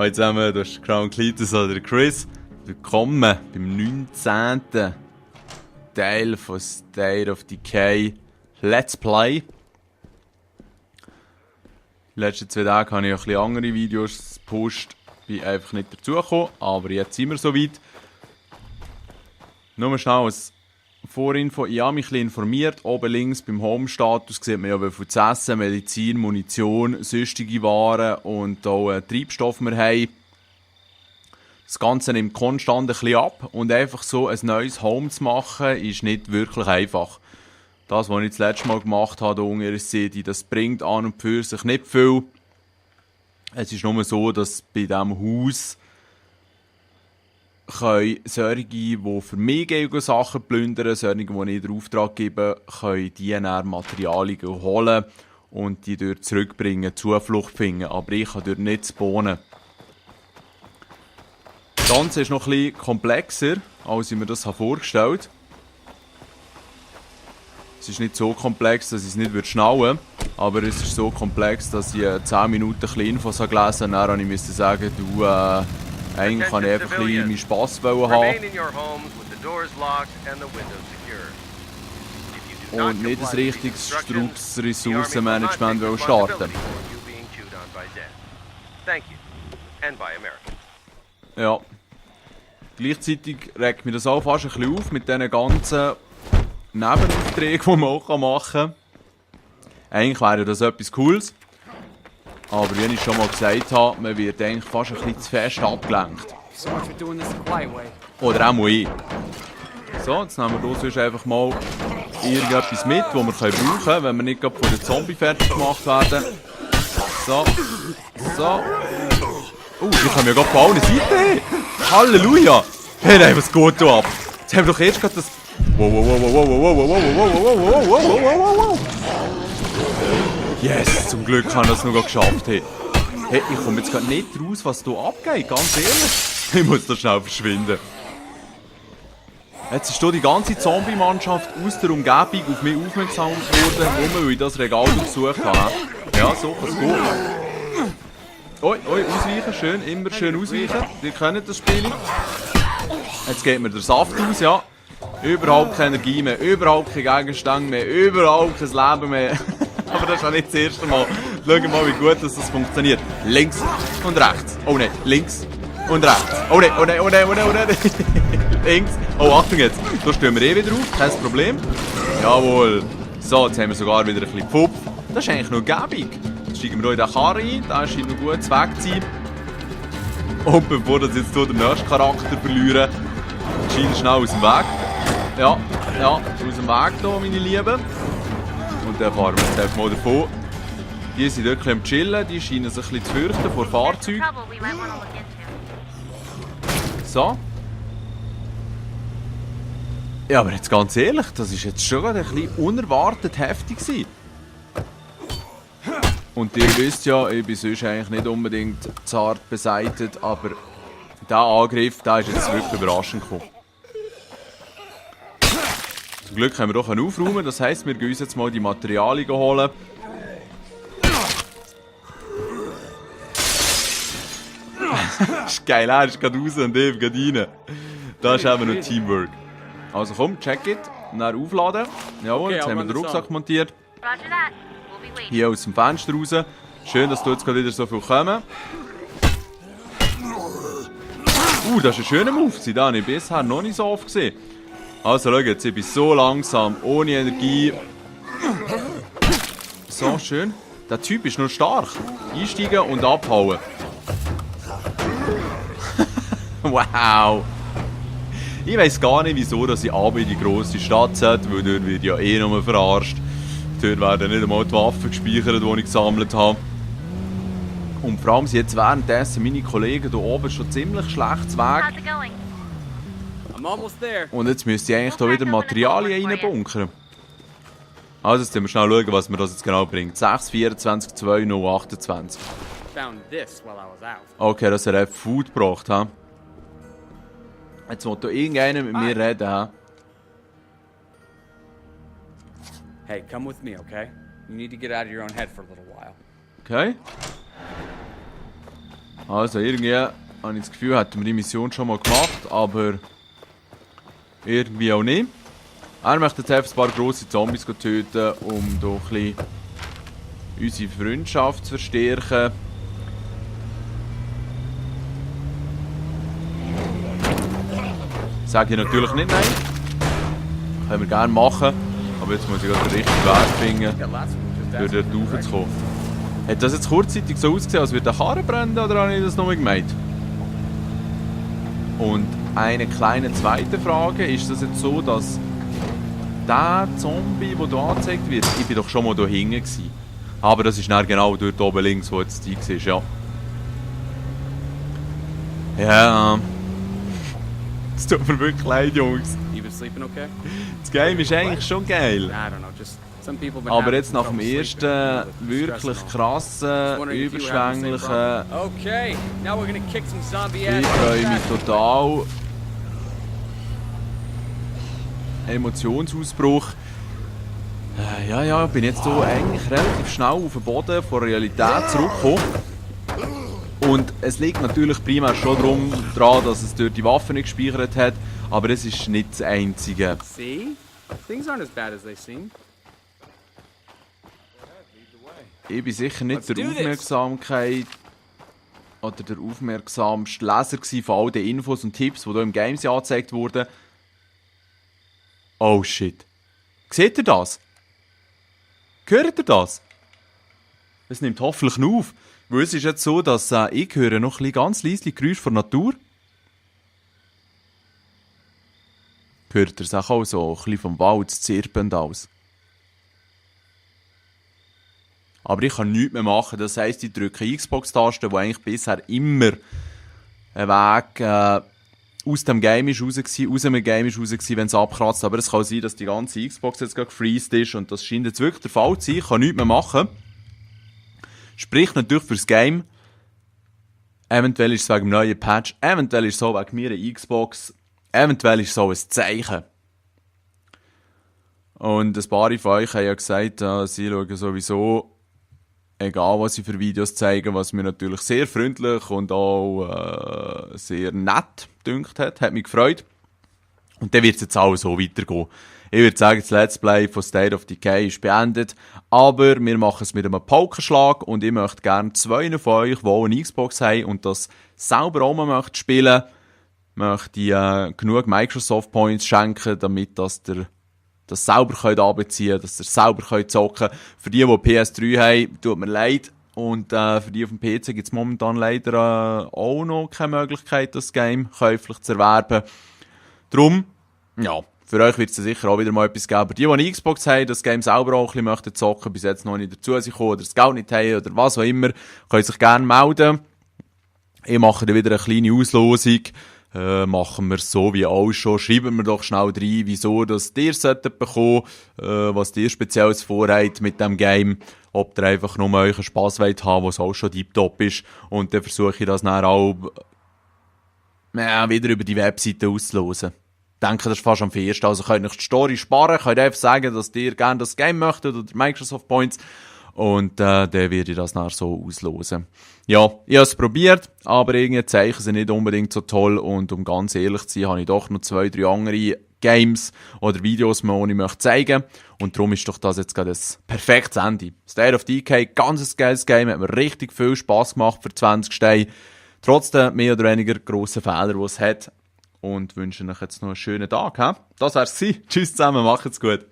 Hallo zusammen, das ist Crown Cletus oder Chris. Willkommen beim 19. Teil von State of Decay Let's Play. Die letzten 2 Tage habe ich ein bisschen andere Videos gepostet, bin einfach nicht dazugekommen, aber jetzt sind wir soweit. Nur schnell als Vorinfo, ich habe mich ein bisschen informiert. Oben links beim Home-Status sieht man ja, wie viel zu essen, Medizin, Munition, sonstige Waren und auch Treibstoff wir haben. Das Ganze nimmt konstant ein bisschen ab und einfach so ein neues Home zu machen, ist nicht wirklich einfach. Das, was ich das letzte Mal gemacht habe, unter der City, das bringt an und für sich nicht viel. Es ist nur so, dass bei diesem Haus können solche, die für mich gehen, Sachen plündern, solche, die ich den Auftrag gebe, können die dann Materialien holen und die dort zurückbringen, Zuflucht finden. Aber ich kann dort nicht spawnen. Das Ganze ist noch ein bisschen komplexer, als ich mir das vorgestellt habe. Es ist nicht so komplex, dass ich es nicht schnallen würde, aber es ist so komplex, dass ich 10 Minuten ein Infos gelesen habe. Dann musste ich sagen, du, eigentlich kann ich einfach ein bisschen meinen Spass haben. Und nicht ein richtiges Ressourcenmanagement starten. Ja. Gleichzeitig regt mich das auch fast ein bisschen auf mit diesen ganzen Nebenaufträgen, die man auch machen kann. Eigentlich wäre das etwas Cooles. Aber wie ich schon mal gesagt habe, man wird eigentlich fast ein bisschen zu fest abgelenkt. Oder auch mal ich. So, jetzt nehmen wir hier einfach mal irgendetwas mit, das wir brauchen können, wenn wir nicht gerade von den Zombie fertig gemacht werden. So. So. Die kommen ja gerade von allen Seiten. Halleluja! Hey, nein, was geht hier ab? Jetzt haben wir doch erst gerade das... Wow. Yes, zum Glück haben wir das noch geschafft. Hey, ich komme jetzt gerade nicht raus, was hier abgeht, ganz ehrlich. Ich muss da schnell verschwinden. Jetzt ist hier die ganze Zombie-Mannschaft aus der Umgebung auf mich aufmerksam geworden, nur weil ich das Regal gesucht habe. Ja, so kann es gehen. Oi, ausweichen, schön, immer schön ausweichen. Wir kennen das Spiel. Jetzt geht mir der Saft aus, ja. Überhaupt keine Energie mehr, überhaupt keine Gegenstände mehr, überhaupt kein Leben mehr. Aber das ist auch nicht das erste Mal. Schauen mal, wie gut das funktioniert. Links und rechts. Oh ne, links und rechts. Oh ne. Links. Oh, Achtung jetzt. Da stehen wir wieder auf, kein Problem. Jawohl. So, jetzt haben wir sogar wieder ein bisschen Pfupf. Das ist eigentlich noch gäbig. Jetzt steigen wir hier in den Karren ein, da scheint noch gut zu wegziehen. Und bevor das jetzt hier den nächsten Charakter verlieren, scheint schnell aus dem Weg. Ja, aus dem Weg hier, meine Lieben. Und dann fahren wir jetzt einfach mal davon. Die sind wirklich am Chillen, die scheinen sich ein bisschen zu fürchten vor Fahrzeugen. So. Ja, aber jetzt ganz ehrlich, das ist jetzt schon ein bisschen unerwartet heftig gewesen. Und ihr wisst ja, ich bin sonst eigentlich nicht unbedingt zart beseitigt, aber dieser Angriff, der ist jetzt wirklich überraschend gekommen. Zum Glück können wir doch aufräumen, das heisst, wir gehen uns jetzt mal die Materialien holen. Das ist geil, er ist gerade raus und ich gerade rein. Das ist eben noch Teamwork. Also komm, check it, und dann aufladen. Jawohl, jetzt haben wir den Rucksack montiert. Hier aus dem Fenster raus. Schön, dass du jetzt gerade wieder so viel kommen. Das ist ein schöner Move, den habe ich bisher noch nicht so oft gesehen. Also schau jetzt, ich bin so langsam, ohne Energie. So, schön. Der Typ ist noch stark. Einsteigen und abhauen. Wow. Ich weiss gar nicht, wieso dass ich in die grosse Stadt sollte, weil dort wird ja eh nur verarscht. Dort werden nicht einmal die Waffen gespeichert, die ich gesammelt habe. Und vor allem sind jetzt währenddessen meine Kollegen hier oben schon ziemlich schlecht Weg. Und jetzt müsste ich eigentlich hier wieder Materialien reinbunkern. Also jetzt müssen wir schnell schauen, was mir das jetzt genau bringt. 6, 24, 2, 0, 28. Okay, das hat er Food gebracht. He? Jetzt will hier irgendeiner mit mir reden. He? Hey, come with me, okay? You need to get out of your own head for a little while. Okay. Also irgendwie habe ich das Gefühl, hätten wir die Mission schon mal gemacht, aber irgendwie auch nicht. Er möchte jetzt einfach ein paar grosse Zombies töten, um hier ein bisschen unsere Freundschaft zu verstärken. Sage ich natürlich nicht nein. Können wir gerne machen. Aber jetzt muss ich gerade den richtigen Weg finden, Yeah, last one was just für dort raufzukommen. Hat das jetzt kurzzeitig so ausgesehen, als würde der Karren brennen, oder habe ich das nur gemeint? Und eine kleine zweite Frage, ist das jetzt so, dass der Zombie, der hier angezeigt wird, ich bin doch schon mal hier hinten gewesen. Aber das ist dann genau dort oben links, wo jetzt die ist, ja. Ja, es tut mir wirklich leid, Jungs. You been sleeping okay? Das Game ist eigentlich schon geil. I don't know, just some people been Aber having jetzt nach dem trouble ersten sleeping, you know, with stress wirklich and all. krassen, Wondering if you were having the same überschwänglichen, problem. Okay, now we're gonna kick some zombie ich ass. freue mich total, Emotionsausbruch. Ja, bin jetzt hier eigentlich relativ schnell auf den Boden von der Realität zurückgekommen. Und es liegt natürlich primär schon daran, dass es dort die Waffe nicht gespeichert hat, aber es ist nicht das Einzige. See? Things aren't as bad as they seem. Ich bin sicher nicht Let's der do this. Aufmerksamkeit oder der aufmerksamste Leser von all den Infos und Tipps, die hier im Games angezeigt wurden. Oh shit. Seht ihr das? Hört ihr das? Es nimmt hoffentlich noch auf. Weil es ist jetzt so, dass ich höre noch ein bisschen ganz leise Geräusche von der Natur. Hört ihr es auch so ein bisschen vom Wald zirpend aus? Aber ich kann nichts mehr machen. Das heisst, ich drücke Xbox-Taste, die eigentlich bisher immer ein Weg aus dem Game ist raus war, aus dem Game ist raus war, wenn es abkratzt. Aber es kann sein, dass die ganze Xbox jetzt gerade gefreezed ist und das scheint jetzt wirklich der Fall zu sein. Ich kann nichts mehr machen. Spricht natürlich fürs Game. Eventuell ist es wegen dem neuen Patch, eventuell ist es so wegen meiner Xbox, eventuell ist es so ein Zeichen. Und ein paar von euch haben ja gesagt, sie schauen sowieso, egal was sie für Videos zeigen, was mir natürlich sehr freundlich und auch sehr nett gedünkt hat. Hat mich gefreut. Und dann wird es jetzt auch so weitergehen. Ich würde sagen, das Let's Play von State of Decay ist beendet. Aber wir machen es mit einem Pokerschlag und ich möchte gerne 2 von euch, die auch eine Xbox haben und das selber auch mal möchten spielen, möchte ich genug Microsoft Points schenken, damit dass ihr das selber anbeziehen könnt, dass ihr selber zocken könnt. Für die PS3 haben, tut mir leid. Und für die auf dem PC gibt es momentan leider auch noch keine Möglichkeit, das Game käuflich zu erwerben. Darum, ja, für euch wird es sicher auch wieder mal etwas geben. Aber die eine Xbox haben, das Game selber auch ein bisschen zocken möchten, bis jetzt noch nicht dazu sind gekommen, oder das Geld nicht haben oder was auch immer, können sich gerne melden. Ich mache dann wieder eine kleine Auslosung. Machen wir es so wie auch schon. Schreiben wir doch schnell rein, wieso dass ihr es bekommen solltet, was ihr Spezielles vorhabt mit dem Game. Ob ihr einfach nur euren Spass wollt haben, was auch schon tiptop ist. Und dann versuche ich das dann auch wieder über die Webseite auszulosen. Ich denke, das ist fast am fairsten. Also könnt ihr die Story sparen, könnt einfach sagen, dass ihr gerne das Game möchtet oder Microsoft Points. Und dann werde ich das nachher so auslosen. Ja, ich habe es probiert, aber irgendwie Zeichen sind nicht unbedingt so toll. Und um ganz ehrlich zu sein, habe ich doch noch 2, 3 andere Games oder Videos, die ich möchte zeigen. Und darum ist doch das jetzt gerade ein perfektes Ende. State of Decay, ganz geiles Game, hat mir richtig viel Spass gemacht für 20 Steine. Trotz der mehr oder weniger grossen Fehler, die es hat. Und wünsche euch jetzt noch einen schönen Tag. He? Das wär's gewesen. Tschüss zusammen, macht's gut.